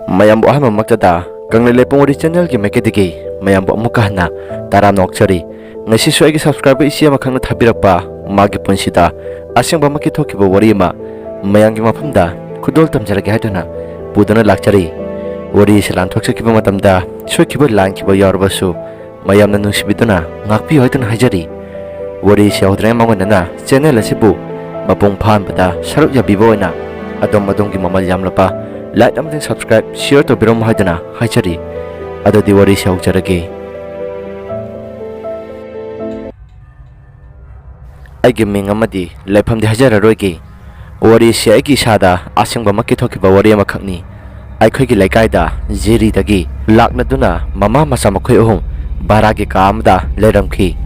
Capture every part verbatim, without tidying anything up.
ꯃꯌꯥꯝꯕꯨ ꯑꯍꯥꯟꯕꯃꯛꯇꯗ ꯀꯪꯂꯩ ꯂꯩꯄꯨꯡ ꯋꯥꯔꯤ channelꯒꯤ ꯃꯥꯏꯀꯩꯗꯒꯤ ꯃꯌꯥꯝꯕꯨ ꯑꯃꯨꯛꯀ ꯍꯟꯅ ꯇꯔꯥꯝꯅ ꯑꯣꯛꯆꯔꯤ꯫ ꯉꯁꯤꯁꯨ ꯑꯩꯒꯤ subscriber ꯏꯆꯦ ꯑꯃꯈꯛꯅ ꯊꯥꯕꯤꯔꯛꯄ ꯃꯥꯒꯤ ꯄꯨꯟꯁꯤꯗ ꯑꯁꯦꯡꯕꯃꯛꯀꯤ ꯊꯣꯛꯈꯤꯕ ꯋꯥꯔꯤ ꯑꯃ ꯃꯌꯥꯝꯒꯤ ꯃꯐꯝꯗ ꯈꯨꯗꯣꯜ ꯇꯝꯖꯔꯒꯦ ꯍꯥꯏꯗꯨꯅ ꯄꯨꯗꯨꯅ ꯂꯥꯛꯆꯔꯤ꯫ ꯋꯥꯔꯤ ꯑꯁꯤ ꯂꯥꯟꯊꯣꯛꯆꯈꯤꯕ ꯃꯇꯝꯗ ꯁꯣꯏꯈꯤꯕ ꯂꯥꯟꯈꯤꯕ ꯌꯥꯎꯔꯕꯁꯨ ꯃꯌꯥꯝꯅ ꯅꯨꯡꯁꯤꯕꯤꯗꯨꯅ ꯉꯥꯛꯄꯤꯌꯨ ꯍꯥꯏꯗꯨꯅ ꯍꯥꯏꯖꯔꯤ꯫ ꯋꯥꯔꯤ ꯑꯁꯤ ꯍꯧꯗ꯭ꯔꯤꯉꯩ ꯃꯥꯡꯑꯣꯏꯅꯅ channel ꯑꯁꯤꯕꯨ ꯃꯄꯨꯡ ꯐꯥꯍꯟꯕꯗ ꯁꯔꯨꯛ ꯌꯥꯕꯤꯕ ꯑꯣꯏꯅ ꯑꯗꯣꯝ ꯑꯗꯣꯝꯒꯤ ꯃꯃꯜ ꯌꯥꯝꯂꯕ like ꯑꯃꯗꯤ subscribe, share ꯇꯧꯕꯤꯔꯝꯃꯨ ꯍꯥꯏꯗꯨꯅ ꯍꯥꯏꯖꯔꯤ꯫ ꯑꯗꯨꯗꯤ ꯋꯥꯔꯤ ꯑꯁꯤ ꯍꯧꯖꯔꯒꯦ꯫ ꯑꯩꯒꯤ ꯃꯤꯡ ꯑꯃꯗꯤ ꯂꯩꯐꯝꯗꯤ ꯍꯥꯏꯖꯔꯔꯣꯏꯒꯦ꯫ ꯋꯥꯔꯤꯁꯤ ꯑꯩꯒꯤ ꯏꯁꯥꯗ ꯑꯁꯦꯡꯕꯃꯛꯀꯤ ꯊꯣꯛꯈꯤꯕ ꯋꯥꯔꯤ ꯑꯃꯈꯛꯅꯤ꯫ ꯑꯩꯈꯣꯏꯒꯤ ꯂꯩꯀꯥꯏꯗ ꯖꯤꯔꯤꯗꯒꯤ ꯂꯥꯛꯂꯗꯨꯅ ꯃꯃꯥ ꯃꯆꯥ ꯃꯈꯣꯏ ꯑꯍꯨꯝ ꯚꯔꯥꯒꯤ ꯀꯥ ꯑꯃꯗ ꯂꯩꯔꯝꯈꯤ꯫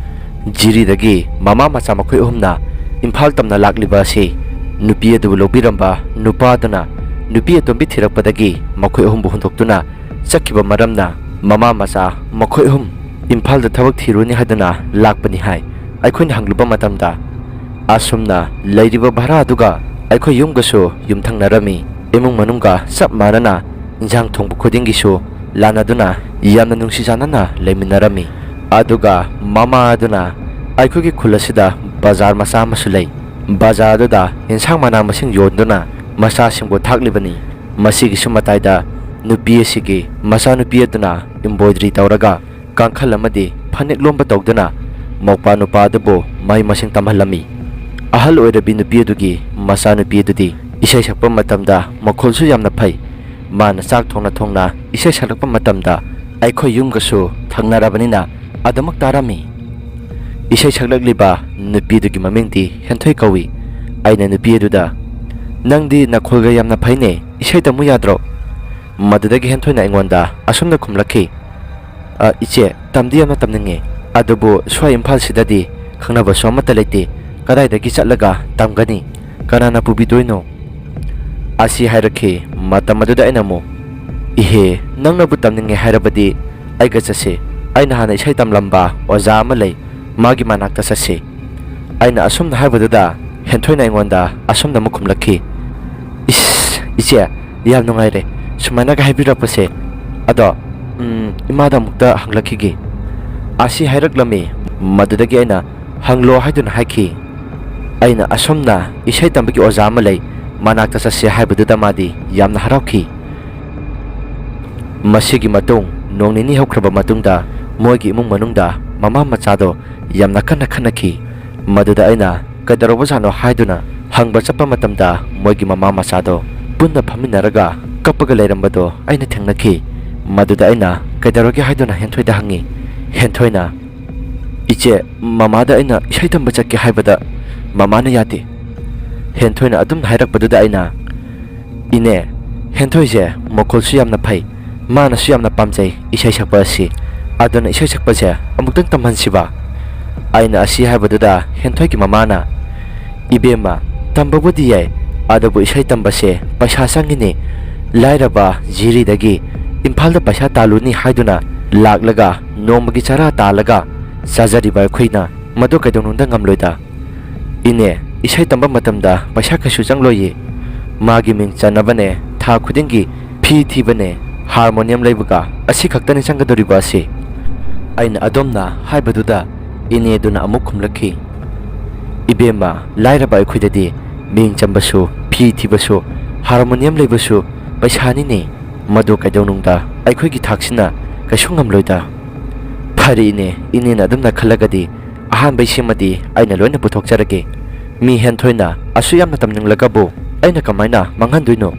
ꯖꯤꯔꯤꯗꯒꯤ ꯃꯃꯥ ꯃꯆꯥ ꯃꯈꯣꯏ ꯑꯍꯨꯝꯅ ꯏꯝꯐꯥꯜ ꯇꯝꯅ ꯂꯥꯛꯂꯤꯕ ꯑꯁꯤ ꯅꯨꯄꯤ ꯑꯗꯨꯕꯨ ꯂꯧꯕꯤꯔꯝꯕ ꯅꯨꯄꯥ ꯑꯗꯨꯅ ꯅꯨꯄꯤ ꯑꯇꯣꯝꯕꯤ ꯊꯤꯔꯛꯄꯗꯒꯤ ꯃꯈꯣꯏ ꯑꯍꯨꯝꯕꯨ ꯍꯨꯟꯗꯣꯛꯇꯨꯅ ꯆꯠꯈꯤꯕ ꯃꯔꯝꯅ ꯃꯃꯥ ꯃꯆꯥ ꯃꯈꯣꯏ ꯑꯍꯨꯝ ꯏꯝꯐꯥꯜꯗ ꯊꯕꯛ ꯊꯤꯔꯨꯅꯤ ꯍꯥꯏꯗꯨꯅ ꯂꯥꯛꯄꯅꯤ ꯍꯥꯏ꯫ ꯑꯩꯈꯣꯏꯅ ꯍꯪꯂꯨꯕ ꯃꯇꯝꯗ ꯑꯁꯨꯝꯅ ꯂꯩꯔꯤꯕ ꯚꯔꯥ ꯑꯗꯨꯒ ꯑꯩꯈꯣꯏ ꯌꯨꯝꯒꯁꯨ ꯌꯨꯝꯊꯪꯅꯔꯝꯃꯤ꯫ ꯏꯃꯨꯡ ꯃꯅꯨꯡꯒ ꯆꯞ ꯃꯥꯟꯅꯅ ꯏꯟꯁꯥꯡ ꯊꯣꯡꯕ ꯈꯨꯗꯤꯡꯒꯤꯁꯨ ꯂꯥꯟꯅꯗꯨꯅ ꯌꯥꯝꯅ ꯅꯨꯡꯁꯤ ꯆꯥꯟꯅꯅ ꯂꯩꯃꯤꯟꯅꯔꯝꯃꯤ꯫ ꯑꯗꯨꯒ ꯃꯃꯥ ꯑꯗꯨꯅ ꯑꯩꯈꯣꯏꯒꯤ ꯈꯨꯜ ꯑꯁꯤꯗ ꯕꯖꯥꯔ ꯃꯆꯥ ꯑꯃꯁꯨ ꯂꯩ꯫ ꯕꯖꯥꯔ ꯑꯗꯨꯗ ꯏꯟꯁꯥꯡ ꯃꯅꯥ ꯃꯁꯤꯡ ꯌꯣꯟꯗꯨꯅ ꯃꯆꯥꯁꯤꯡꯕꯨ ꯊꯥꯛꯂꯤꯕꯅꯤ꯫ ꯃꯁꯤꯒꯤꯁꯨ ꯃꯇꯥꯏꯗ ꯅꯨꯄꯤ ꯑꯁꯤꯒꯤ ꯃꯆꯥꯅꯨꯄꯤ ꯑꯗꯨꯅ embroidery ꯇꯧꯔꯒ ꯀꯥꯡꯈꯜ ꯑꯃꯗꯤ ꯐꯅꯦꯛ ꯂꯣꯟꯕ ꯇꯧꯗꯨꯅ ꯃꯧꯄꯥ ꯅꯨꯄꯥ ꯑꯗꯨꯕꯨ ꯃꯍꯩ ꯃꯁꯤꯡ ꯇꯝꯍꯜꯂꯝꯃꯤ꯫ ꯑꯍꯜ ꯑꯣꯏꯔꯕꯤ ꯅꯨꯄꯤ ꯑꯗꯨꯒꯤ ꯃꯆꯥꯅꯨꯄꯤ ꯑꯗꯨꯗꯤ ꯏꯁꯩ ꯁꯛꯄ ꯃꯇꯝꯗ ꯃꯈꯣꯜꯁꯨ ꯌꯥꯝꯅ ꯐꯩ꯫ ꯃꯥꯅ ꯆꯥꯛ ꯊꯣꯡꯅ ꯊꯣꯡꯅ ꯏꯁꯩ ꯁꯛꯂꯛꯄ ꯃꯇꯝꯗ ꯑꯩꯈꯣꯏ ꯌꯨꯝꯒꯁꯨ ꯊꯪꯅꯔꯕꯅꯤꯅ ꯑꯗꯨꯃꯛ ꯇꯥꯔꯝꯃꯤ꯫ ꯏꯁꯩ ꯁꯛꯂꯛꯂꯤꯕ ꯅꯨꯄꯤꯗꯨꯒꯤ ꯃꯃꯤꯡꯗꯤ ꯍꯦꯟꯊꯣꯏ ꯀꯧꯏ꯫ ꯑꯩꯅ ꯅꯨꯄꯤ ꯑꯗꯨꯗ, "ꯅꯪꯗꯤ ꯅꯈꯣꯜꯒ ꯌꯥꯝꯅ ꯐꯩꯅꯦ, ꯏꯁꯩ ꯇꯝꯃꯨ ꯌꯥꯗ꯭ꯔꯣ?" ꯃꯗꯨꯗꯒꯤ ꯍꯦꯟꯊꯣꯏꯅ ꯑꯩꯉꯣꯟꯗ ꯑꯁꯨꯝꯅ ꯈꯨꯝꯂꯛꯈꯤ, "ꯑ, ꯏꯆꯦ, ꯇꯝꯗꯤ ꯌꯥꯝꯅ ꯇꯝꯅꯤꯡꯉꯤ, ꯑꯗꯨꯕꯨ ꯁ꯭ꯋꯥꯏ ꯏꯝꯐꯥꯜꯁꯤꯗꯗꯤ ꯈꯪꯅꯕꯁꯨ ꯑꯃꯠꯇ ꯂꯩꯇꯦ, ꯀꯗꯥꯏꯗꯒꯤ ꯆꯠꯂꯒ ꯇꯝꯒꯅꯤ? ꯀꯅꯥꯅ ꯄꯨꯕꯤꯗꯣꯏꯅꯣ?" ꯑꯁꯤ ꯍꯥꯏꯔꯛꯈꯤ꯫ ꯃꯇꯝ ꯑꯗꯨꯗ ꯑꯩꯅ ꯑꯃꯨꯛ, "ꯏꯍꯦ, ꯅꯪꯅꯕꯨ ꯇꯝꯅꯤꯡꯉꯦ ꯍꯥꯏꯔꯕꯗꯤ ꯑꯩꯒ ꯆꯠꯁꯤ꯫ ꯑꯩꯅ ꯍꯥꯟꯅ ꯏꯁꯩ ꯇꯝꯂꯝꯕ ꯑꯣꯖꯥ ꯑꯃ ꯂꯩ, ꯃꯥꯒꯤ ꯃꯅꯥꯛꯇ ꯆꯠꯁꯤ꯫" ꯑꯩꯅ ꯑꯁꯨꯝꯅ ꯍꯥꯏꯕꯗꯨꯗ ꯍꯦꯟꯊꯣꯏꯅ ꯑꯩꯉꯣꯟꯗ ꯑꯁꯨꯝꯅ ꯑꯃꯨꯛ ꯈꯨꯝꯂꯛꯈꯤ, "ꯏꯁ, ꯏꯆꯦ, ꯌꯥꯝ ꯅꯨꯡꯉꯥꯏꯔꯦ꯫ ꯁꯨꯃꯥꯏꯅꯒ ꯍꯥꯏꯕꯤꯔꯛꯄꯁꯦ, ꯑꯗꯣ, ꯎꯝ, ꯏꯃꯥꯗ ꯑꯃꯨꯛꯇ ꯍꯪꯂꯛꯈꯤꯒꯦ꯫ ꯑꯁꯤ ꯍꯥꯏꯔꯛꯂꯝꯃꯤ꯫ ꯃꯗꯨꯗꯒꯤ ꯑꯩꯅ ꯍꯪꯂꯣ ꯍꯥꯏꯗꯨꯅ ꯍꯥꯏꯈꯤ꯫ ꯑꯩꯅ ꯑꯁꯨꯝꯅ ꯏꯁꯩ ꯇꯝꯕꯒꯤ ꯑꯣꯖꯥ ꯑꯃ ꯂꯩ, ꯃꯅꯥꯛꯇ ꯆꯠꯁꯦ ꯍꯥꯏꯕꯗꯨꯗ ꯃꯥꯗꯤ ꯌꯥꯝꯅ ꯍꯔꯥꯎꯈꯤ꯫ ꯃꯁꯤꯒꯤ ꯃꯇꯨꯡ ꯅꯣꯡ ꯅꯤꯅꯤ ꯍꯧꯈ꯭ꯔꯕ ꯃꯇꯨꯡꯗ ꯃꯣꯏꯒꯤ ꯏꯃꯨꯡ ꯃꯅꯨꯡꯗ ꯃꯃꯥ ꯃꯆꯥꯗꯣ ꯌꯥꯝꯅ ꯀꯟꯅ ꯈꯠꯅꯈꯤ꯫ ꯃꯗꯨꯗ ꯑꯩꯅ ꯀꯩꯗꯧꯔꯕꯖꯥꯠꯅꯣ ꯍꯥꯏꯗꯨꯅ ꯍꯪꯕ ꯆꯠꯄ ꯃꯇꯝꯗ ꯃꯣꯏꯒꯤ ꯃꯃꯥ ꯃꯆꯥꯗꯣ ꯄꯨꯟꯅ ꯐꯝꯃꯤꯟꯅꯔꯒ ꯀꯞꯄꯒ ꯂꯩꯔꯝꯕꯗꯣ ꯑꯩꯅ ꯊꯦꯡꯅꯈꯤ꯫ ꯃꯗꯨꯗ ꯑꯩꯅ ꯀꯩꯗꯧꯔꯒꯦ ꯍꯥꯏꯗꯨꯅ ꯍꯦꯟꯊꯣꯏꯗ ꯍꯪꯉꯤ꯫ ꯍꯦꯟꯊꯣꯏꯅ, "ꯏꯆꯦ, ꯃꯃꯥꯗ ꯑꯩꯅ ꯏꯁꯩ ꯇꯝꯕ ꯆꯠꯀꯦ ꯍꯥꯏꯕꯗ ꯃꯃꯥꯅ ꯌꯥꯗꯦ꯫" ꯍꯦꯟꯊꯣꯏꯅ ꯑꯗꯨꯝ ꯍꯥꯏꯔꯛꯄꯗꯨꯗ ꯑꯩꯅ, "ꯏꯅꯦ, ꯍꯦꯟꯊꯣꯏꯁꯦ ꯃꯈꯣꯜꯁꯨ ꯌꯥꯝꯅ ꯐꯩ, ꯃꯥꯅꯁꯨ ꯌꯥꯝꯅ ꯄꯥꯝꯖꯩ ꯏꯁꯩ ꯁꯛꯄ ꯑꯁꯤ, ꯑꯗꯨꯅ ꯏꯁꯩ ꯁꯛꯄꯁꯦ ꯑꯃꯨꯛꯇꯪ ꯇꯝꯍꯟꯁꯤꯕ?" ꯑꯩꯅ ꯑꯁꯤ ꯍꯥꯏꯕꯗꯨꯗ ꯍꯦꯟꯊꯣꯏꯒꯤ ꯃꯃꯥꯅ, "ꯏꯕꯦꯝꯃ, ꯇꯝꯕꯕꯨꯗꯤ ꯌꯥꯏ, ꯑꯗꯨꯕꯨ ꯏꯁꯩ ꯇꯝꯕꯁꯦ ꯄꯩꯁꯥ ꯆꯪꯉꯤꯅꯦ꯫ ꯂꯥꯏꯔꯕ ꯖꯤꯔꯤꯗꯒꯤ ꯏꯝꯐꯥꯜꯗ ꯄꯩꯁꯥ ꯇꯥꯜꯂꯨꯅꯤ ꯍꯥꯏꯗꯨꯅ ꯂꯥꯛꯂꯒ ꯅꯣꯡꯃꯒꯤ ꯆꯔꯥ ꯇꯥꯜꯂꯒ ꯆꯥꯖꯔꯤꯕ ꯑꯩꯈꯣꯏꯅ ꯃꯗꯨ ꯀꯩꯗꯧꯅꯨꯡꯗ ꯉꯝꯂꯣꯏꯗ꯫ ꯏꯅꯦ, ꯏꯁꯩ ꯇꯝꯕ ꯃꯇꯝꯗ ꯄꯩꯁꯥ ꯀꯩꯁꯨ ꯆꯪꯂꯣꯏꯌꯦ꯫ ꯃꯥꯒꯤ ꯃꯤꯡ ꯆꯟꯅꯕꯅꯦ, ꯊꯥ ꯈꯨꯗꯤꯡꯒꯤ ꯐꯤ ꯊꯤꯕꯅꯦ, ꯍꯥꯔꯃꯣꯅꯤꯌꯝ ꯂꯩꯕꯒ ꯑꯁꯤ ꯈꯛꯇꯅꯤ ꯆꯪꯒꯗꯧꯔꯤꯕ ꯑꯁꯤ꯫" ꯑꯩꯅ ꯑꯗꯣꯝꯅ ꯍꯥꯏꯕꯗꯨꯗ ꯏꯅꯦꯗꯨꯅ ꯑꯃꯨꯛ ꯈꯨꯝꯂꯛꯈꯤ, "ꯏꯕꯦꯝꯃ, ꯂꯥꯏꯔꯕ ꯑꯩꯈꯣꯏꯗꯗꯤ ꯃꯤꯡ ꯆꯟꯕꯁꯨ, ꯐꯤ ꯊꯤꯕꯁꯨ, ꯍꯥꯔꯃꯣꯅꯤꯌꯝ ꯂꯩꯕꯁꯨ ꯄꯩꯁꯥꯅꯤꯅꯦ꯫ ꯃꯗꯨ ꯀꯩꯗꯧꯅꯨꯡꯗ ꯑꯩꯈꯣꯏꯒꯤ ꯊꯥꯛꯁꯤꯅ ꯀꯩꯁꯨ ꯉꯝꯂꯣꯏꯗ꯫" "ꯐꯔꯦ ꯏꯅꯦ, ꯏꯅꯦꯅ ꯑꯗꯨꯝꯅ ꯈꯜꯂꯒꯗꯤ ꯑꯍꯥꯟꯕꯩꯁꯤꯃꯗꯤ ꯑꯩꯅ ꯂꯣꯏꯅ ꯄꯨꯊꯣꯛꯆꯔꯒꯦ꯫ ꯃꯤ ꯍꯦꯟꯊꯣꯏꯅ ꯑꯁꯨꯛ ꯌꯥꯝꯅ ꯇꯝꯅꯤꯡꯂꯒꯕꯨ ꯑꯩꯅ ꯀꯃꯥꯏꯅ ꯃꯥꯡꯍꯟꯗꯣꯏꯅꯣ?"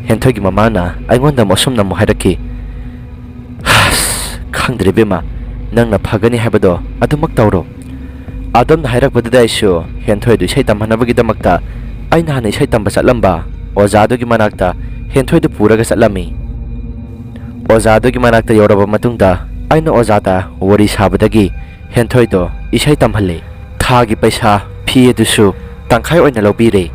ꯍꯦꯟꯊꯣꯏꯒꯤ ꯃꯃꯥꯅ ꯑꯩꯉꯣꯟꯗ ꯑꯃꯨꯛ ꯑꯁꯨꯝꯅ ꯑꯃꯨꯛ ꯍꯥꯏꯔꯛꯈꯤ, "ꯑꯁ, ꯈꯪꯗ꯭ꯔꯦ ꯏꯕꯦꯝꯃ, ꯅꯪꯅ ꯐꯒꯅꯤ ꯍꯥꯏꯕꯗꯣ ꯑꯗꯨꯃꯛ ꯇꯧꯔꯣ꯫" ꯑꯗꯣꯝꯅ ꯍꯥꯏꯔꯛꯄꯗꯨꯗ ꯑꯩꯁꯨ ꯍꯦꯟꯊꯣꯏꯗꯨ ꯏꯁꯩ ꯇꯝꯍꯟꯅꯕꯒꯤꯗꯃꯛꯇ ꯑꯩꯅ ꯍꯥꯟꯅ ꯏꯁꯩ ꯇꯝꯕ ꯆꯠꯂꯝꯕ ꯑꯣꯖꯥꯗꯨꯒꯤ ꯃꯅꯥꯛꯇ ꯍꯦꯟꯊꯣꯏꯗꯨ ꯄꯨꯔꯒ ꯆꯠꯂꯝꯃꯤ꯫ ꯑꯣꯖꯥꯗꯨꯒꯤ ꯃꯅꯥꯛꯇ ꯌꯧꯔꯕ ꯃꯇꯨꯡꯗ ꯑꯩꯅ ꯑꯣꯖꯥꯗ ꯋꯥꯔꯤ ꯁꯥꯕꯗꯒꯤ ꯍꯦꯟꯊꯣꯏꯗꯣ ꯏꯁꯩ ꯇꯝꯍꯜꯂꯦ꯫ ꯊꯥꯒꯤ ꯄꯩꯁꯥ, ꯐꯤ ꯑꯗꯨꯁꯨ ꯇꯪꯈꯥꯏ ꯑꯣꯏꯅ ꯂꯧꯕꯤꯔꯦ꯫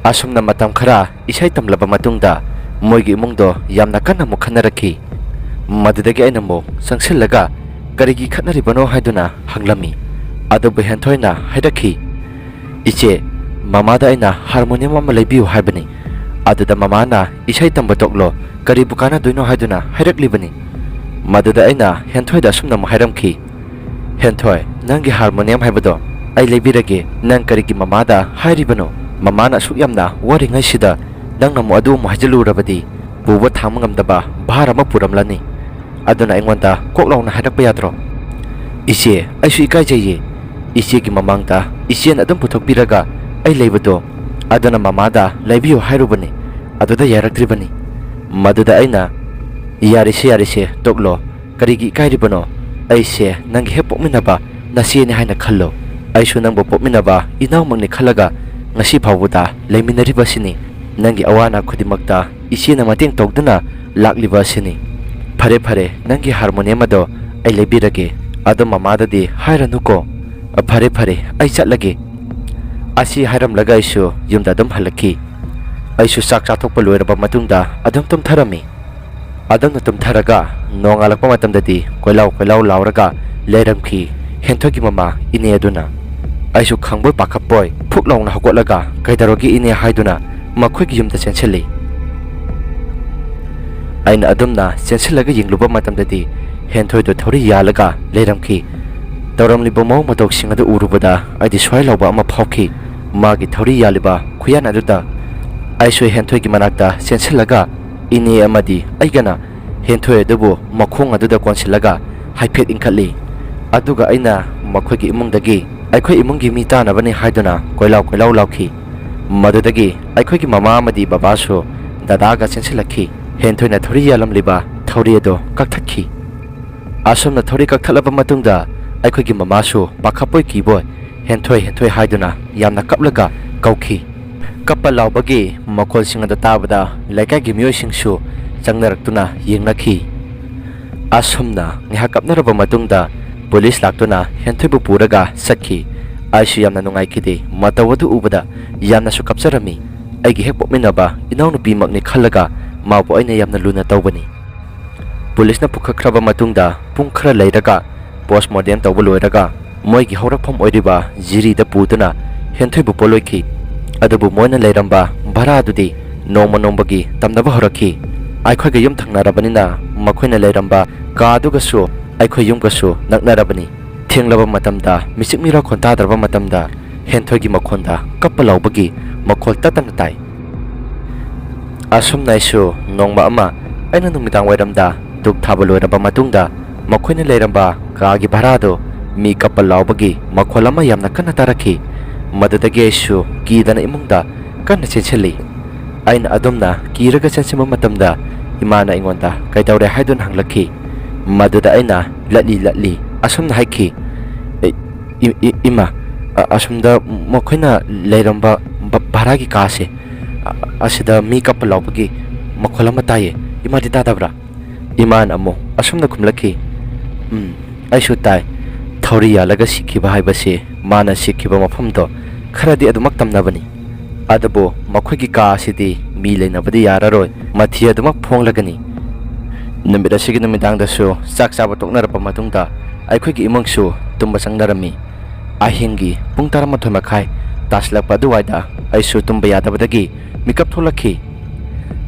ꯑꯁꯨꯝꯅ ꯃꯇꯝ ꯈꯔ ꯏꯁꯩ ꯇꯝꯂꯕ ꯃꯇꯨꯡꯗ ꯃꯣꯏꯒꯤ ꯏꯃꯨꯡꯗꯣ ꯌꯥꯝꯅ ꯀꯟꯅ ꯑꯃꯨꯛ ꯈꯟꯅꯔꯛꯈꯤ꯫ ꯃꯗꯨꯗꯒꯤ ꯑꯩꯅ ꯑꯃꯨꯛ ꯆꯪꯁꯤꯜꯂꯒ ꯀꯔꯤꯒꯤ ꯈꯠꯅꯔꯤꯕꯅꯣ ꯍꯥꯏꯗꯨꯅ ꯍꯪꯂꯝꯃꯤ꯫ ꯑꯗꯨꯕꯨ ꯍꯦꯟꯊꯣꯏꯅ ꯍꯥꯏꯔꯛꯈꯤ, "ꯏꯆꯦ, ꯃꯃꯥꯗ ꯑꯩꯅ ꯍꯥꯔꯃꯣꯅꯤꯌꯝ ꯑꯃ ꯂꯩꯕꯤꯌꯨ ꯍꯥꯏꯕꯅꯤ, ꯑꯗꯨꯗ ꯃꯃꯥꯅ ꯏꯁꯩ ꯇꯝꯕ ꯇꯣꯛꯂꯣ, ꯀꯔꯤꯕꯨ ꯀꯥꯟꯅꯗꯣꯏꯅꯣ ꯍꯥꯏꯗꯨꯅ ꯍꯥꯏꯔꯛꯂꯤꯕꯅꯤ꯫ ꯃꯗꯨꯗ ꯑꯩꯅ ꯍꯦꯟꯊꯣꯏꯗ ꯑꯁꯨꯝꯅ ꯑꯃꯨꯛ ꯍꯥꯏꯔꯝꯈꯤ, "ꯍꯦꯟꯊꯣꯏ, ꯅꯪꯒꯤ ꯍꯥꯔꯃꯣꯅꯤꯌꯝ ꯍꯥꯏꯕꯗꯣ ꯑꯩ ꯂꯩꯕꯤꯔꯒꯦ, ꯅꯪ ꯀꯔꯤꯒꯤ ꯃꯃꯥꯗ ꯍꯥꯏꯔꯤꯕꯅꯣ? ꯃꯃꯥꯅ ꯑꯁꯨꯛ ꯌꯥꯝꯅ ꯋꯥꯔꯤꯉꯩꯁꯤꯗ ꯅꯪꯅ ꯑꯃꯨꯛ ꯑꯗꯨ ꯑꯃꯨꯛ ꯍꯥꯏꯖꯤꯜꯂꯨꯔꯕꯗꯤ ꯄꯨꯕ ꯊꯥꯡꯕ ꯉꯝꯗꯕ ꯚꯥꯔ ꯑꯃ ꯄꯨꯔꯝꯂꯅꯤ꯫ ꯑꯗꯨꯅ ꯑꯩꯉꯣꯟꯗ ꯀꯣꯛ ꯂꯥꯎꯅ ꯍꯥꯏꯔꯛꯄ ꯌꯥꯗ꯭ꯔꯣ?" "ꯏꯆꯦ, ꯑꯩꯁꯨ ꯏꯀꯥꯏꯖꯩꯌꯦ꯫ ꯏꯆꯦꯒꯤ ꯃꯃꯥꯡꯗ ꯏꯆꯦꯅ ꯑꯗꯨꯝ ꯄꯨꯊꯣꯛꯄꯤꯔꯒ ꯑꯩ ꯂꯩꯕꯗꯣ, ꯑꯗꯨꯅ ꯃꯃꯥꯗ ꯂꯩꯕꯤꯌꯨ ꯍꯥꯏꯔꯨꯕꯅꯤ, ꯑꯗꯨꯗ ꯌꯥꯔꯛꯇ꯭ꯔꯤꯕꯅꯤ꯫" ꯃꯗꯨꯗ ꯑꯩꯅ, "ꯌꯥꯔꯤꯁꯦ, ꯌꯥꯔꯤꯁꯦ, ꯇꯣꯛꯂꯣ꯫ ꯀꯔꯤꯒꯤ ꯏꯀꯥꯏꯔꯤꯕꯅꯣ? ꯑꯩꯁꯦ ꯅꯪꯒꯤ ꯍꯦꯛ ꯄꯣꯛꯃꯤꯟꯅꯕ ꯅꯆꯦꯅꯤ ꯍꯥꯏꯅ ꯈꯜꯂꯣ꯫ ꯑꯩꯁꯨ ꯅꯪꯕꯨ ꯄꯣꯛꯃꯤꯟꯅꯕ ꯏꯅꯥꯎꯃꯛꯅꯤ ꯈꯜꯂꯒ ꯉꯁꯤ ꯐꯥꯎꯕꯗ ꯂꯩꯃꯤꯟꯅꯔꯤꯕꯁꯤꯅꯤ꯫ ꯅꯪꯒꯤ ꯑꯋꯥ ꯑꯅꯥ ꯈꯨꯗꯤꯡꯃꯛꯇ ꯏꯆꯦꯅ ꯃꯇꯦꯡ ꯇꯧꯗꯨꯅ ꯂꯥꯛꯂꯤꯕ ꯑꯁꯤꯅꯤ꯫ ꯐꯔꯦ, ꯐꯔꯦ, ꯅꯪꯒꯤ ꯍꯥꯔꯃꯣꯅꯤꯌꯝ ꯑꯗꯣ ꯑꯩ ꯂꯩꯕꯤꯔꯒꯦ꯫ ꯑꯗꯣ ꯃꯃꯥꯗꯗꯤ ꯍꯥꯏꯔꯅꯨꯀꯣ꯫ ꯐꯔꯦ, ꯐꯔꯦ, ꯑꯩ ꯆꯠꯂꯒꯦ꯫" ꯑꯁꯤ ꯍꯥꯏꯔꯝꯂꯒ ꯑꯩꯁꯨ ꯌꯨꯝꯗ ꯑꯗꯨꯝ ꯍꯜꯂꯛꯈꯤ꯫ ꯑꯩꯁꯨ ꯆꯥꯛ ꯆꯥꯊꯣꯛꯄ ꯂꯣꯏꯔꯕ ꯃꯇꯨꯡꯗ ꯑꯗꯨꯝ ꯇꯨꯝꯊꯔꯝꯃꯤ꯫ ꯑꯗꯨꯝꯅ ꯇꯨꯝꯊꯔꯒ ꯅꯣꯡꯉꯥꯜꯂꯛꯄ ꯃꯇꯝꯗꯗꯤ ꯀꯣꯏꯂꯥꯎ ꯀꯣꯏꯂꯥꯎ ꯂꯥꯎꯔꯒ ꯂꯩꯔꯝꯈꯤ ꯍꯦꯟꯊꯣꯏꯒꯤ ꯃꯃꯥ ꯏꯅꯦ ꯑꯗꯨꯅ꯫ ꯑꯩꯁꯨ ꯈꯪꯕꯣꯏ ꯄꯥꯈꯠꯄꯣꯏ ꯐꯨꯛ ꯂꯥꯎꯅ ꯍꯧꯒꯠꯂꯒ, "ꯀꯩꯗꯧꯔꯒꯦ ꯏꯅꯦ?" ꯍꯥꯏꯗꯨꯅ ꯃꯈꯣꯏꯒꯤ ꯌꯨꯝꯗ ꯆꯦꯟꯁꯤꯜꯂꯤ꯫ ꯑꯩꯅ ꯑꯗꯨꯝꯅ ꯆꯦꯟꯁꯤꯜꯂꯒ ꯌꯦꯡꯂꯨꯕ ꯃꯇꯝꯗꯗꯤ ꯍꯦꯟꯊꯣꯏꯗꯣ ꯊꯧꯔꯤ ꯌꯥꯜꯂꯒ ꯂꯩꯔꯝꯈꯤ꯫ ꯇꯧꯔꯝꯂꯤꯕ ꯃꯑꯣꯡ ꯃꯇꯧꯁꯤꯡ ꯑꯗꯨ ꯎꯔꯨꯕꯗ ꯑꯩꯗꯤ ꯁ꯭ꯋꯥꯏ ꯂꯥꯎꯕ ꯑꯃ ꯐꯥꯎꯈꯤ꯫ ꯃꯥꯒꯤ ꯊꯧꯔꯤ ꯌꯥꯜꯂꯤꯕ ꯈꯨꯌꯥꯟ ꯑꯗꯨꯗ ꯑꯩꯁꯨ ꯍꯦꯟꯊꯣꯏꯒꯤ ꯃꯅꯥꯛꯇ ꯆꯦꯟꯁꯤꯜꯂꯒ ꯏꯅꯦ ꯑꯃꯗꯤ ꯑꯩꯒꯅ ꯍꯦꯟꯊꯣꯏ ꯑꯗꯨꯕꯨ ꯃꯈꯣꯡ ꯑꯗꯨꯗ ꯀꯣꯟꯁꯤꯜꯂꯒ ꯍꯥꯏꯐꯦꯠ ꯏꯟꯈꯠꯂꯤ꯫ ꯑꯗꯨꯒ ꯑꯩꯅ ꯃꯈꯣꯏꯒꯤ ꯏꯃꯨꯡꯗꯒꯤ ꯑꯩꯈꯣꯏ ꯏꯃꯨꯡꯒꯤ ꯃꯤ ꯇꯥꯅꯕꯅꯤ ꯍꯥꯏꯗꯨꯅ ꯀꯣꯏꯂꯥꯎ ꯀꯣꯏꯂꯥꯎ ꯂꯥꯎꯈꯤ꯫ ꯃꯗꯨꯗꯒꯤ ꯑꯩꯈꯣꯏꯒꯤ ꯃꯃꯥ ꯑꯃꯗꯤ ꯕꯕꯥꯁꯨ ꯗꯗꯥꯒ ꯆꯦꯟꯁꯤꯜꯂꯛꯈꯤ꯫ ꯍꯦꯟꯊꯣꯏꯅ ꯊꯧꯔꯤ ꯌꯥꯜꯂꯝꯂꯤꯕ ꯊꯧꯔꯤ ꯑꯗꯨ ꯀꯛꯊꯠꯈꯤ꯫ ꯑꯁꯨꯝꯅ ꯊꯧꯔꯤ ꯀꯛꯊꯠꯂꯕ ꯃꯇꯨꯡꯗ ꯑꯩꯈꯣꯏꯒꯤ ꯃꯃꯥꯁꯨ ꯄꯥꯈꯠꯄꯣꯏ ꯀꯤꯕꯣꯏ "ꯍꯦꯟꯊꯣꯏ, ꯍꯦꯟꯊꯣꯏ" ꯍꯥꯏꯗꯨꯅ ꯌꯥꯝꯅ ꯀꯞꯂꯒ ꯀꯧꯈꯤ꯫ ꯀꯞꯄ ꯂꯥꯎꯕꯒꯤ ꯃꯈꯣꯜꯁꯤꯡ ꯑꯗꯨ ꯇꯥꯕꯗ ꯂꯩꯀꯥꯏꯒꯤ ꯃꯤꯑꯣꯏꯁꯤꯡꯁꯨ ꯆꯪꯅꯔꯛꯇꯨꯅ ꯌꯦꯡꯅꯈꯤ꯫ ꯑꯁꯨꯝꯅ ꯉꯥꯏꯍꯥꯛ ꯀꯞꯅꯔꯕ ꯃꯇꯨꯡꯗ ꯄꯨꯂꯤꯁ ꯂꯥꯛꯇꯨꯅ ꯍꯦꯟꯊꯣꯏꯕꯨ ꯄꯨꯔꯒ ꯆꯠꯈꯤ꯫ ꯑꯩꯁꯨ ꯌꯥꯝꯅ ꯅꯨꯡꯉꯥꯏꯈꯤꯗꯦ꯫ ꯃꯇꯧ ꯑꯗꯨ ꯎꯕꯗ ꯌꯥꯝꯅꯁꯨ ꯀꯞꯆꯔꯝꯃꯤ꯫ ꯑꯩꯒꯤ ꯍꯦꯛ ꯄꯣꯛꯃꯤꯟꯅꯕ ꯏꯅꯥꯎꯅꯨꯄꯤꯃꯛꯅꯤ ꯈꯜꯂꯒ ꯃꯥꯕꯨ ꯑꯩꯅ ꯌꯥꯝꯅ ꯂꯨꯅ ꯇꯧꯕꯅꯤ꯫ ꯄꯨꯂꯤꯁꯅ ꯄꯨꯈꯠꯈ꯭ꯔꯕ ꯃꯇꯨꯡꯗ ꯄꯨꯡ ꯈꯔ ꯂꯩꯔꯒ ꯄꯣꯁꯃꯣꯔꯇꯦꯝ ꯇꯧꯕ ꯂꯣꯏꯔꯒ ꯃꯣꯏꯒꯤ ꯍꯧꯔꯛꯐꯝ ꯑꯣꯏꯔꯤꯕ ꯖꯤꯔꯤꯗ ꯄꯨꯗꯨꯅ ꯍꯦꯟꯊꯣꯏꯕꯨ ꯄꯣꯠꯂꯣꯏꯈꯤ꯫ ꯑꯗꯨꯕꯨ ꯃꯣꯏꯅ ꯂꯩꯔꯝꯕ ꯚꯔꯥꯗꯨꯗꯤ ꯅꯣꯡꯃ ꯅꯣꯡꯃꯒꯤ ꯇꯝꯅꯕ ꯍꯧꯔꯛꯈꯤ꯫ ꯑꯩꯈꯣꯏꯒ ꯌꯨꯝ ꯊꯪꯅꯔꯕꯅꯤꯅ ꯃꯈꯣꯏꯅ ꯂꯩꯔꯝꯕ ꯀꯥ ꯑꯗꯨꯒꯁꯨ ꯑꯩꯈꯣꯏ ꯌꯨꯝꯒꯁꯨ ꯅꯛꯅꯔꯕꯅꯤ꯫ ꯊꯦꯡꯂꯕ ꯃꯇꯝꯗ, ꯃꯤꯆꯤꯛ ꯃꯤꯔꯥꯎꯈꯣꯟ ꯇꯥꯗ꯭ꯔꯕ ꯃꯇꯝꯗ, ꯍꯦꯟꯊꯣꯏꯒꯤ ꯃꯈꯣꯟꯗ ꯀꯞꯄ ꯂꯥꯎꯕꯒꯤ ꯃꯈꯣꯜ ꯇꯠꯇꯅ ꯇꯥꯏ꯫ ꯑꯁꯨꯝꯅ ꯑꯩꯁꯨ ꯅꯣꯡꯃ ꯑꯃ ꯑꯩꯅ ꯅꯨꯃꯤꯗꯥꯡ ꯋꯥꯏꯔꯝꯗ ꯙꯨꯛ ꯊꯥꯕ ꯂꯣꯏꯔꯕ ꯃꯇꯨꯡꯗ, ꯃꯈꯣꯏꯅ ꯂꯩꯔꯝꯕ ꯀꯥꯒꯤ ꯚꯔꯥꯗꯨ ꯃꯤ ꯀꯞꯄ ꯂꯥꯎꯕꯒꯤ ꯃꯈꯣꯜ ꯑꯃ ꯌꯥꯝꯅ ꯀꯟꯅ ꯇꯥꯔꯛꯈꯤ꯫ ꯃꯗꯨꯗꯒꯤ ꯑꯩꯁꯨ ꯀꯤꯗꯅ ꯏꯃꯨꯡꯗ ꯀꯟꯅ ꯆꯦꯟꯁꯤꯜꯂꯤ꯫ ꯑꯩꯅ ꯑꯗꯨꯝꯅ ꯀꯤꯔꯒ ꯆꯦꯟꯁꯤꯟꯕ ꯃꯇꯝꯗ, ꯏꯃꯥꯅ ꯑꯩꯉꯣꯟꯗ "ꯀꯩꯗꯧꯔꯦ?" ꯍꯥꯏꯗꯨꯅ ꯍꯪꯂꯛꯈꯤ꯫ ꯃꯗꯨꯗ ꯑꯩꯅ ꯂꯠꯂꯤ ꯂꯠꯂꯤ ꯑꯁꯨꯝꯅ ꯍꯥꯏꯈꯤ, "ꯏ-, ꯏ-, ꯏ-, ꯏꯃꯥ, ꯑ-, ꯑꯁꯨꯝꯗ ꯃꯈꯣꯏꯅ ꯂꯩꯔꯝꯕ ꯚ-, ꯚꯔꯥꯒꯤ ꯀꯥꯁꯦ, ꯑ-, ꯑꯁꯤꯗ ꯃꯤ ꯀꯞꯄ ꯂꯥꯎꯕꯒꯤ ꯃꯈꯣꯜ ꯑꯃ ꯇꯥꯏꯌꯦ꯫ ꯏꯃꯥꯗꯤ ꯇꯥꯗꯕ꯭ꯔꯥ?" ꯏꯃꯥꯅ ꯑꯃꯨꯛ ꯑꯁꯨꯝꯅ ꯈꯨꯝꯂꯛꯈꯤ, "ꯎꯝ, ꯑꯩꯁꯨ ꯇꯥꯏ꯫ ꯊꯧꯔꯤ ꯌꯥꯜꯂꯒ ꯁꯤꯈꯤꯕ ꯍꯥꯏꯕꯁꯤ ꯃꯥꯅ ꯁꯤꯈꯤꯕ ꯃꯐꯝꯗꯣ ꯈꯔꯗꯤ ꯑꯗꯨꯃꯛ ꯇꯝꯅꯕꯅꯤ꯫ ꯑꯗꯨꯕꯨ ꯃꯈꯣꯏꯒꯤ ꯀꯥ ꯑꯁꯤꯗꯤ ꯃꯤ ꯂꯩꯅꯕꯗꯤ ꯌꯥꯔꯔꯣꯏ, ꯃꯊꯤ ꯑꯗꯨꯃꯛ ꯐꯣꯡꯂꯒꯅꯤ꯫" ꯅꯨꯃꯤꯠ ꯑꯁꯤꯒꯤ ꯅꯨꯃꯤꯗꯥꯡꯗꯁꯨ ꯆꯥꯛ ꯆꯥꯕ ꯇꯣꯛꯅꯔꯛꯄ ꯃꯇꯨꯡꯗ ꯑꯩꯈꯣꯏꯒꯤ ꯏꯃꯨꯡꯁꯨ ꯇꯨꯝꯕ ꯆꯪꯅꯔꯝꯃꯤ꯫ ꯑꯍꯤꯡꯒꯤ ꯄꯨꯡ ꯇꯔꯥꯃꯥꯊꯣꯏ ꯃꯈꯥꯏ ꯇꯥꯁꯤꯜꯂꯛꯄ ꯑꯗꯨꯋꯥꯏꯗ ꯑꯩꯁꯨ ꯇꯨꯝꯕ ꯌꯥꯗꯕꯗꯒꯤ ꯃꯤꯀꯞ ꯊꯣꯛꯂꯛꯈꯤ꯫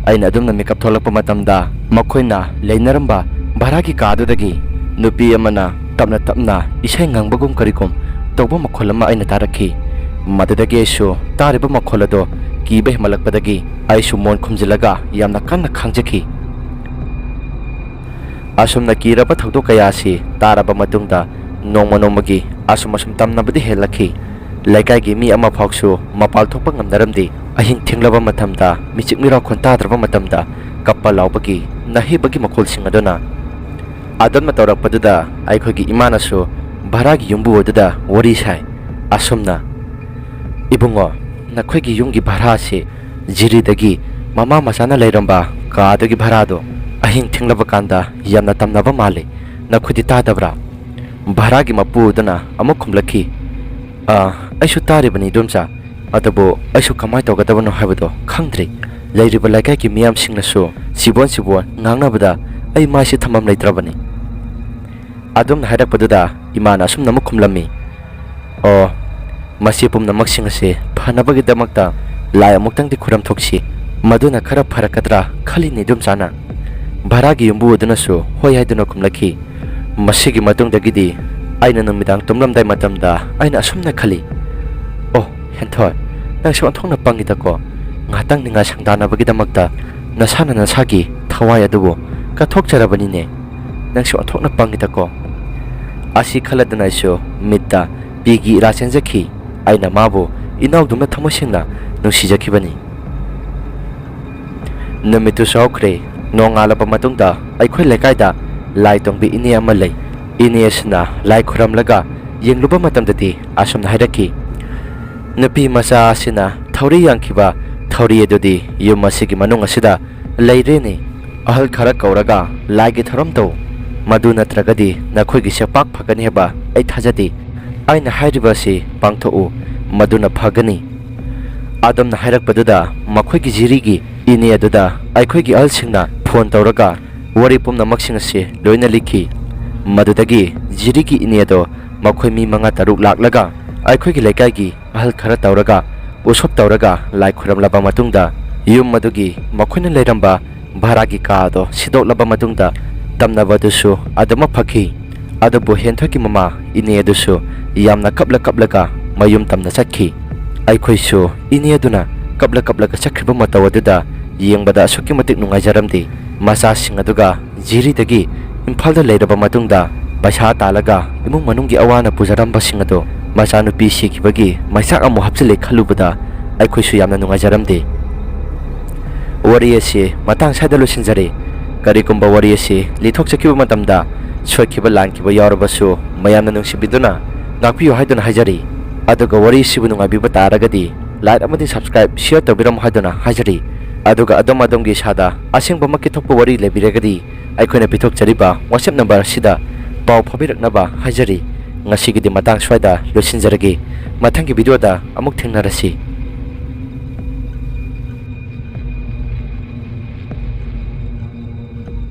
ꯑꯩꯅ ꯑꯗꯨꯝꯅ ꯃꯤꯀꯞ ꯊꯣꯛꯂꯛꯄ ꯃꯇꯝꯗ, ꯃꯈꯣꯏꯅ ꯂꯩꯅꯔꯝꯕ ꯚꯔꯥꯒꯤ ꯀꯥꯗꯨꯗꯒꯤ ꯅꯨꯄꯤ ꯑꯃꯅ ꯇꯞꯅ ꯇꯞꯅ ꯏꯁꯩ ꯉꯪꯕꯒꯨꯝ ꯀꯔꯤꯒꯨꯝ ꯇꯧꯕ ꯃꯈꯣꯜ ꯑꯃ ꯑꯩꯅ ꯇꯥꯔꯛꯈꯤ꯫ ꯃꯗꯨꯗꯒꯤ ꯑꯩꯁꯨ ꯇꯥꯔꯤꯕ ꯃꯈꯣꯜ ꯑꯗꯣ ꯀꯤꯕ ꯍꯦꯟꯃꯠꯂꯛꯄꯗꯒꯤ ꯑꯩꯁꯨ ꯃꯣꯟ ꯈꯨꯝꯖꯤꯜꯂꯒ ꯌꯥꯝꯅ ꯀꯟꯅ ꯈꯥꯡꯖꯈꯤ꯫ ꯑꯁꯨꯝꯅ ꯀꯤꯔꯕ ꯊꯧꯗꯣꯛ ꯀꯌꯥ ꯑꯁꯤ ꯇꯥꯔꯕ ꯃꯇꯨꯡꯗ, ꯅꯣꯡꯃ ꯅꯣꯡꯃꯒꯤ ꯑꯁꯨꯝ ꯑꯁꯨꯝ ꯇꯝꯅꯕꯗꯤ ꯍꯦꯜꯂꯛꯈꯤ꯫ ꯂꯩꯀꯥꯏꯒꯤ ꯃꯤ ꯑꯃ ꯐꯥꯎꯁꯨ ꯃꯄꯥꯜ ꯊꯣꯛꯄ ꯉꯝꯅꯔꯝꯗꯦ꯫ ꯑꯍꯤꯡ ꯊꯦꯡꯂꯕ ꯃꯇꯝꯗ, ꯃꯤꯆꯤꯛ ꯃꯤꯔꯥꯎꯈꯣꯟ ꯇꯥꯗ꯭ꯔꯕ ꯃꯇꯝꯗ, ꯀꯞꯄ ꯂꯥꯎꯕꯒꯤ, ꯅꯥꯍꯦꯕꯒꯤ ꯃꯈꯣꯜꯁꯤꯡ ꯑꯗꯨꯅ ꯑꯗꯨꯝꯅ ꯇꯧꯔꯛꯄꯗꯨꯗ, ꯑꯩꯈꯣꯏꯒꯤ ꯏꯃꯥꯅꯁꯨ ꯚꯔꯥꯒꯤ ꯌꯨꯝꯕꯨ ꯑꯗꯨꯗ ꯋꯥꯔꯤ ꯁꯥꯏ꯫ ꯑꯁꯨꯝꯅ, "ꯏꯕꯨꯡꯉꯣ, ꯅꯈꯣꯏꯒꯤ ꯌꯨꯝꯒꯤ ꯚꯔꯥꯁꯤ ꯖꯤꯔꯤꯗꯒꯤ ꯃꯃꯥ ꯃꯆꯥꯅ ꯂꯩꯔꯝꯕ ꯀꯥ ꯑꯗꯨꯒꯤ ꯚꯔꯥꯗꯣ ꯑꯍꯤꯡ ꯊꯦꯡꯂꯕ ꯀꯥꯟꯗ ꯌꯥꯝꯅ ꯇꯝꯅꯕ ꯃꯥꯜꯂꯤ꯫ ꯅꯈꯣꯏꯗꯤ ꯇꯥꯗꯕ꯭ꯔꯥ?" ꯚꯔꯥꯒꯤ ꯃꯄꯨ ꯑꯗꯨꯅ ꯑꯃꯨꯛ ꯈꯨꯝꯂꯛꯈꯤ, "ꯑ, ꯑꯩꯁꯨ ꯇꯥꯔꯤꯕꯅꯤ, ꯏꯗꯣꯝꯆꯥ꯫ ꯑꯗꯨꯕꯨ ꯑꯩꯁꯨ ꯀꯃꯥꯏꯅ ꯇꯧꯒꯗꯕꯅꯣ ꯍꯥꯏꯕꯗꯣ ꯈꯪꯗ꯭ꯔꯦ꯫ ꯂꯩꯔꯤꯕ ꯂꯩꯀꯥꯏꯒꯤ ꯃꯤꯌꯥꯝꯁꯤꯡꯅꯁꯨ ꯁꯤꯕꯣꯟ ꯁꯤꯕꯣꯟ ꯉꯥꯡꯅꯕꯗ ꯑꯩ ꯃꯥꯏꯁꯦ ꯊꯝꯐꯝ ꯂꯩꯇ꯭ꯔꯕꯅꯤ꯫" ꯑꯗꯨꯝꯅ ꯍꯥꯏꯔꯛꯄꯗꯨꯗ ꯏꯃꯥꯅ ꯑꯁꯨꯝꯅ ꯑꯃꯨꯛ ꯈꯨꯝꯂꯝꯃꯤ, "ꯑꯣ, ꯃꯁꯤ ꯄꯨꯝꯅꯃꯛꯁꯤꯡ ꯑꯁꯤ ꯐꯅꯕꯒꯤꯗꯃꯛꯇ ꯂꯥꯏ ꯑꯃꯨꯛꯇꯪꯗꯤ ꯈꯨꯔꯨꯝ ꯊꯣꯛꯁꯤ꯫ ꯃꯗꯨꯅ ꯈꯔ ꯐꯔꯛꯀꯗ꯭ꯔꯥ ꯈꯜꯂꯤꯅꯤ ꯏꯗꯣꯝꯆꯥꯅ꯫ ꯚꯔꯥꯒꯤ ꯌꯨꯝꯕꯨ ꯑꯗꯨꯅꯁꯨ ꯍꯣꯏ ꯍꯥꯏꯗꯨꯅ ꯈꯨꯝꯂꯛꯈꯤ꯫ ꯃꯁꯤꯒꯤ ꯃꯇꯨꯡꯗꯒꯤꯗꯤ ꯑꯩꯅ ꯅꯨꯃꯤꯗꯥꯡ ꯇꯨꯝꯂꯝꯗꯥꯏ ꯃꯇꯝꯗ ꯑꯩꯅ ꯑꯁꯨꯝꯅ ꯈꯜꯂꯤ, "ꯑꯣ, ꯍꯦꯟꯊꯣꯏ, ꯅꯪꯁꯨ ꯑꯣꯟꯊꯣꯛꯅ ꯄꯪꯉꯤꯗꯀꯣ꯫ ꯉꯥꯏꯍꯥꯛꯇꯪ ꯅꯤꯡꯉꯥꯏ ꯁꯪꯗꯥꯅꯕꯒꯤꯗꯃꯛꯇ ꯅꯁꯥꯅ ꯅꯁꯥꯒꯤ ꯊꯋꯥꯏ ꯑꯗꯨꯕꯨ ꯀꯠꯊꯣꯛꯆꯔꯕꯅꯤꯅꯦ꯫ ꯅꯪꯁꯨ ꯑꯣꯟꯊꯣꯛꯅ ꯄꯪꯉꯤꯗꯀꯣ"꯫ ꯑꯁꯤ ꯈꯜꯂꯗꯨꯅ ꯑꯩꯁꯨ ꯃꯤꯠꯇ ꯄꯤꯒꯤ ꯏꯔꯥ ꯆꯦꯟꯖꯈꯤ꯫ ꯑꯩꯅ ꯃꯥꯕꯨ ꯏꯅꯥꯎꯗꯧꯅ ꯊꯃꯣꯏ ꯁꯦꯡꯅ ꯅꯨꯡꯁꯤꯖꯈꯤꯕꯅꯤ꯫ ꯅꯨꯃꯤꯠꯇꯨꯁꯨ ꯍꯧꯈ꯭ꯔꯦ꯫ ꯅꯣꯡꯉꯥꯜꯂꯕ ꯃꯇꯨꯡꯗ ꯑꯩꯈꯣꯏ ꯂꯩꯀꯥꯏꯗ ꯂꯥꯏ ꯇꯣꯡꯕꯤ ꯏꯅꯦ ꯑꯃ ꯂꯩ꯫ ꯏꯅꯦ ꯑꯁꯤꯅ ꯂꯥꯏ ꯈꯨꯔꯝꯂꯒ ꯌꯦꯡꯂꯨꯕ ꯃꯇꯝꯗꯗꯤ ꯑꯁꯨꯝꯅ ꯍꯥꯏꯔꯛꯈꯤ, "ꯅꯨꯄꯤ ꯃꯆꯥ ꯑꯁꯤꯅ ꯊꯧꯔꯤ ꯌꯥꯟꯈꯤꯕ ꯊꯧꯔꯤ ꯑꯗꯨꯗꯤ ꯌꯨꯝ ꯑꯁꯤꯒꯤ ꯃꯅꯨꯡ ꯑꯁꯤꯗ ꯂꯩꯔꯦꯅꯦ꯫ ꯑꯍꯜ ꯈꯔ ꯀꯧꯔꯒ ꯂꯥꯏꯒꯤ ꯊꯧꯔꯝ ꯇꯧ꯫ ꯃꯗꯨ ꯅꯠꯇ꯭ꯔꯒꯗꯤ ꯅꯈꯣꯏꯒꯤꯁꯦ ꯄꯥꯛ ꯐꯒꯅꯤ ꯍꯥꯏꯕ ꯑꯩ ꯊꯥꯖꯗꯦ꯫ ꯑꯩꯅ ꯍꯥꯏꯔꯤꯕ ꯑꯁꯤ ꯄꯥꯡꯊꯣꯛꯎ, ꯃꯗꯨꯅ ꯐꯒꯅꯤ"꯫ ꯑꯗꯨꯝꯅ ꯍꯥꯏꯔꯛꯄꯗꯨꯗ ꯃꯈꯣꯏꯒꯤ ꯖꯤꯔꯤꯒꯤ ꯏꯅꯦ ꯑꯗꯨꯗ ꯑꯩꯈꯣꯏꯒꯤ ꯑꯍꯜꯁꯤꯡꯅ ꯐꯣꯟ ꯇꯧꯔꯒ ꯋꯥꯔꯤ ꯄꯨꯝꯅꯃꯛꯁꯤꯡ ꯑꯁꯤ ꯂꯣꯏꯅ ꯂꯤꯈꯤ꯫ ꯃꯗꯨꯗꯒꯤ ꯖꯤꯔꯤꯒꯤ ꯏꯅꯦ ꯑꯗꯣ ꯃꯈꯣꯏ ꯃꯤ ꯃꯉꯥ ꯇꯔꯨꯛ ꯂꯥꯛꯂꯒ ꯑꯩꯈꯣꯏꯒꯤ ꯂꯩꯀꯥꯏꯒꯤ ꯑꯍꯜ ꯈꯔ ꯇꯧꯔꯒ ꯎꯁꯣꯞ ꯇꯧꯔꯒ ꯂꯥꯏ ꯈꯨꯔꯝꯂꯕ ꯃꯇꯨꯡꯗ ꯌꯨꯝ ꯑꯗꯨꯒꯤ ꯃꯈꯣꯏꯅ ꯂꯩꯔꯝꯕ ꯚꯔꯥꯒꯤ ꯀꯥ ꯑꯗꯣ ꯁꯤꯗꯣꯛꯂꯕ ꯃꯇꯨꯡꯗ ꯇꯝꯅꯕ ꯑꯗꯨꯁꯨ ꯑꯗꯨꯃꯛ ꯐꯈꯤ꯫ ꯑꯗꯨꯕꯨ ꯍꯦꯟꯊꯣꯏꯒꯤ ꯃꯃꯥ ꯏꯅꯦ ꯑꯗꯨꯁꯨ ꯌꯥꯝꯅ ꯀꯞꯂ ꯀꯞꯂꯒ ꯃꯌꯨꯝ ꯇꯝꯅ ꯆꯠꯈꯤ꯫ ꯑꯩꯈꯣꯏꯁꯨ ꯏꯅꯦ ꯑꯗꯨꯅ ꯀꯞꯂ ꯀꯞꯂꯒ ꯆꯠꯈ꯭ꯔꯤꯕ ꯃꯇꯧ ꯑꯗꯨꯗ ꯌꯦꯡꯕꯗ ꯑꯁꯨꯛꯀꯤ ꯃꯇꯤꯛ ꯅꯨꯡꯉꯥꯏꯖꯔꯝꯗꯦ꯫ ꯃꯆꯥꯁꯤꯡ ꯑꯗꯨꯒ ꯖꯤꯔꯤꯗꯒꯤ ꯏꯝꯐꯥꯜꯗ ꯂꯩꯔꯕ ꯃꯇꯨꯡꯗ ꯄꯩꯁꯥ ꯇꯥꯜꯂꯒ ꯏꯃꯨꯡ ꯃꯅꯨꯡꯒꯤ ꯑꯋꯥꯅ ꯄꯨꯖꯔꯝꯕꯁꯤꯡ ꯑꯗꯨ ꯃꯆꯥꯅꯨꯄꯤ ꯁꯤꯈꯤꯕꯒꯤ ꯃꯩꯆꯥꯛ ꯑꯃꯨꯛ ꯍꯥꯞꯆꯤꯜꯂꯦ ꯈꯜꯂꯨꯕꯗ ꯑꯩꯈꯣꯏꯁꯨ ꯌꯥꯝꯅ ꯅꯨꯡꯉꯥꯏꯖꯔꯝꯗꯦ꯫ ꯋꯥꯔꯤ ꯑꯁꯤ ꯃꯇꯥꯡ ꯁ꯭ꯋꯥꯏꯗ ꯂꯣꯏꯁꯤꯟꯖꯔꯦ꯫ ꯀꯔꯤꯒꯨꯝꯕ ꯋꯥꯔꯤ ꯑꯁꯤ ꯂꯤꯊꯣꯛꯆꯈꯤꯕ ꯃꯇꯝꯗ ꯁꯣꯏꯈꯤꯕ ꯂꯥꯟꯈꯤꯕ ꯌꯥꯎꯔꯕꯁꯨ ꯃꯌꯥꯝꯅ ꯅꯨꯡꯁꯤꯕꯤꯗꯨꯅ ꯉꯥꯛꯄꯤꯌꯨ ꯍꯥꯏꯗꯨꯅ ꯍꯥꯏꯖꯔꯤ꯫ ꯑꯗꯨꯒ ꯋꯥꯔꯤ ꯑꯁꯤꯕꯨ ꯅꯨꯡꯉꯥꯏꯕꯤꯕ ꯇꯥꯔꯒꯗꯤ like ꯑꯃꯗꯤ subscribe, share ꯇꯧꯕꯤꯔꯝꯃꯨ ꯍꯥꯏꯗꯨꯅ ꯍꯥꯏꯖꯔꯤ꯫ ꯑꯗꯨꯒ ꯑꯗꯣꯝ ꯑꯗꯣꯝꯒꯤ ꯏꯁꯥꯗ ꯑꯁꯦꯡꯕꯃꯛꯀꯤ ꯊꯣꯛꯄ ꯋꯥꯔꯤ ꯂꯩꯕꯤꯔꯒꯗꯤ ꯑꯩꯈꯣꯏꯅ ꯄꯤꯊꯣꯛꯆꯔꯤꯕ WhatsApp number ꯑꯁꯤꯗ ꯄꯥꯎ ꯐꯥꯎꯕꯤꯔꯛꯅꯕ ꯍꯥꯏꯖꯔꯤ꯫ ꯉꯁꯤꯒꯤꯗꯤ ꯃꯇꯥꯡ ꯁ꯭ꯋꯥꯏꯗ ꯂꯣꯏꯁꯤꯟꯖꯔꯒꯦ꯫ ꯃꯊꯪꯒꯤ video ꯗ ꯑꯃꯨꯛ ꯊꯦꯡꯅꯔꯁꯤ꯫